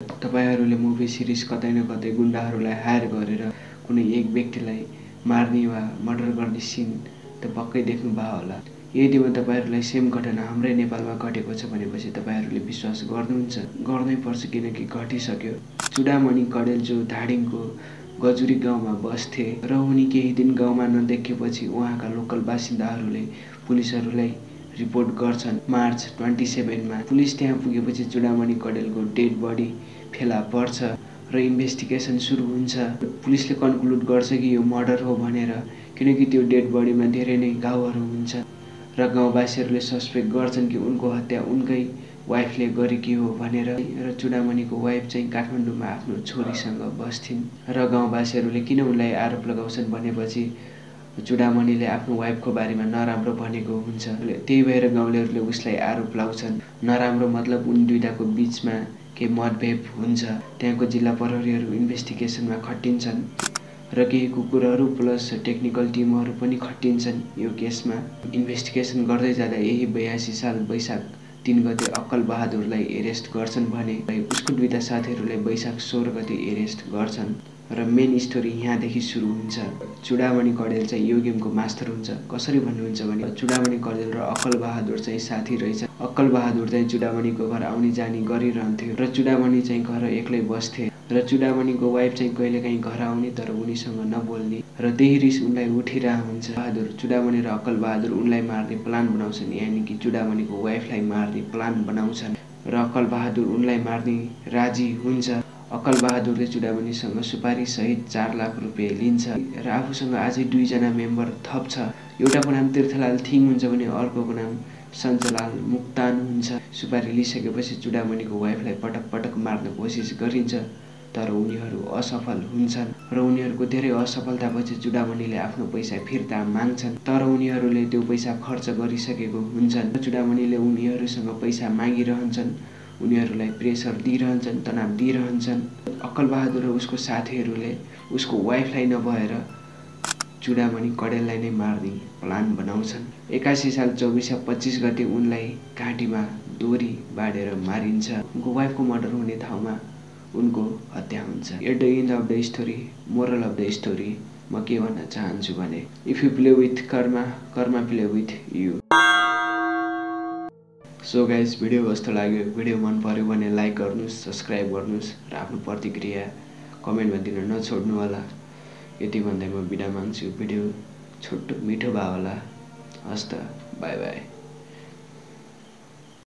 तपाईहरुले movie series कतै न कतै गुण्डाहरुलाई हायर गरेर कुनै एक व्यक्तिलाई मार्ने वा मर्डर गर्ने सीन त पक्कै देख्नु भयो होला। यदिमा तपाईहरुलाई सेम घटना हाम्रै नेपालमा घटेको छ भनेपछि तपाईहरुले विश्वास गर्नुहुन्छ, गर्नै पर्छ किनकि घटिसक्यो। चुडामणि कडेल जो धादिङको गजुरी गाउँमा बस्थे र उनी केही दिन गाउँमा नदेखेपछि उहाँका लोकल बासिन्दाहरूले पुलिसहरूलाई रिपोर्ट गर्छन्। मार्च 27 मा पुलिस त्यहाँ पुगेपछि चुडामणि कडेलको डेड बडी फेला पर्छ र इन्भेस्टिगेसन सुरु हुन्छ। पुलिसले कन्क्लुड गर्छ कि यो मर्डर हो भनेर, किनकि त्यो डेड बडीमा धेरै नै घाउहरू हुन्छ र गाउँवासीहरूले सस्पेक्ट गर्छन् कि उनको हत्या उनकै वाइफले गरेकी हो भनेर। र चुडामणिको वाइफ चाहिँ काठमाडौँमा आफ्नो छोरीसँग बस्थिन् र गाउँवासीहरूले किन उनलाई आरोप लगाउँछन् भनेपछि चुडामणिले आफ्नो वाइफको बारेमा नराम्रो भनेको हुन्छ। त्यही भएर गाउँलेहरूले उसलाई आरोप लाउँछन्। नराम्रो मतलब उनी दुईटाको बीचमा केही मतभेद हुन्छ। त्यहाँको जिल्ला प्रहरीहरू इन्भेस्टिगेसनमा खटिन्छन् र केही कुकुरहरू प्लस टेक्निकल टिमहरू पनि खटिन्छन् यो केसमा। इन्भेस्टिगेसन गर्दै जाँदा यही 82 साल वैशाख 3 गते अक्कल बहादुरलाई एरेस्ट गर्छन् भने उसको दुईटा साथीहरूलाई वैशाख 16 गते एरेस्ट गर्छन् र मेन स्टोरी यहाँदेखि सुरु हुन्छ। चुडामणि कडेल चाहिँ यो गेमको मास्टर हुन्छ। कसरी भन्नुहुन्छ भने चुडामणि कडेल र अक्कल बहादुर चाहिँ साथी रहेछ। अक्कल बहादुर चाहिँ चुडामणिको घर आउने जाने गरिरहन्थ्यो र चुडामणि चाहिँ घर एक्लै बस्थे र चुडामणिको वाइफ चाहिँ कहिलेकाहीँ घर आउने तर उनीसँग नबोल्ने र त्यही रिस उनलाई उठिरहेको हुन्छ। बहादुर चुडामणि र अक्कल बहादुर उनलाई मार्ने प्लान बनाउँछन्, यानि कि चुडामणिको वाइफलाई मार्ने प्लान बनाउँछन् र अक्कल बहादुर उनलाई मार्ने राजी हुन्छ। अक्कल बहादुरले चुडामणिसँग सुपारी सहित 4 लाख रुपियाँ लिन्छ र आफूसँग अझै 2 जना मेम्बर थप छ। एउटाको नाम तीर्थलाल थिङ हुन्छ भने अर्कोको नाम सञ्चलाल मुक्तान हुन्छ। सुपारी लिइसकेपछि चुडामणिको वाइफलाई पटक पटक मार्न कोसिस गरिन्छ तर उनीहरू असफल हुन्छन् र उनीहरूको धेरै असफलतापछि चुडामणिले आफ्नो पैसा फिर्ता माग्छन् तर उनीहरूले त्यो पैसा खर्च गरिसकेको हुन्छन्। चुडामणिले उनीहरूसँग पैसा मागिरहन्छन्, उनीहरूलाई प्रेसर दिइरहन्छन्, तनाव दिइरहन्छन्। अक्कल बहादुर र उसको साथीहरूले उसको वाइफलाई नभएर चुडामणि कडेललाई नै मार्ने प्लान बनाउँछन्। 81 साल 24 या 25 गते उनलाई घाँटीमा दोरी बाडेर मारिन्छ। उनको वाइफको मर्डर हुने ठाउँमा उनको हत्या हुन्छ। At the end of the story, moral of the story म के भन्न चाहन्छु भने if you play with karma, karma play with you. So guys, video कस्तो लाग्यो? भिडियो मन पर्यो भने लाइक गर्नुहोस्, सब्सक्राइब गर्नुहोस् र आफ्नो प्रतिक्रिया कमेन्टमा दिन नछोड्नु होला। यति भन्दै म बिदा माग्छु। भिडियो छोटो मिठो भयो होला। हस् त, बाई बाई।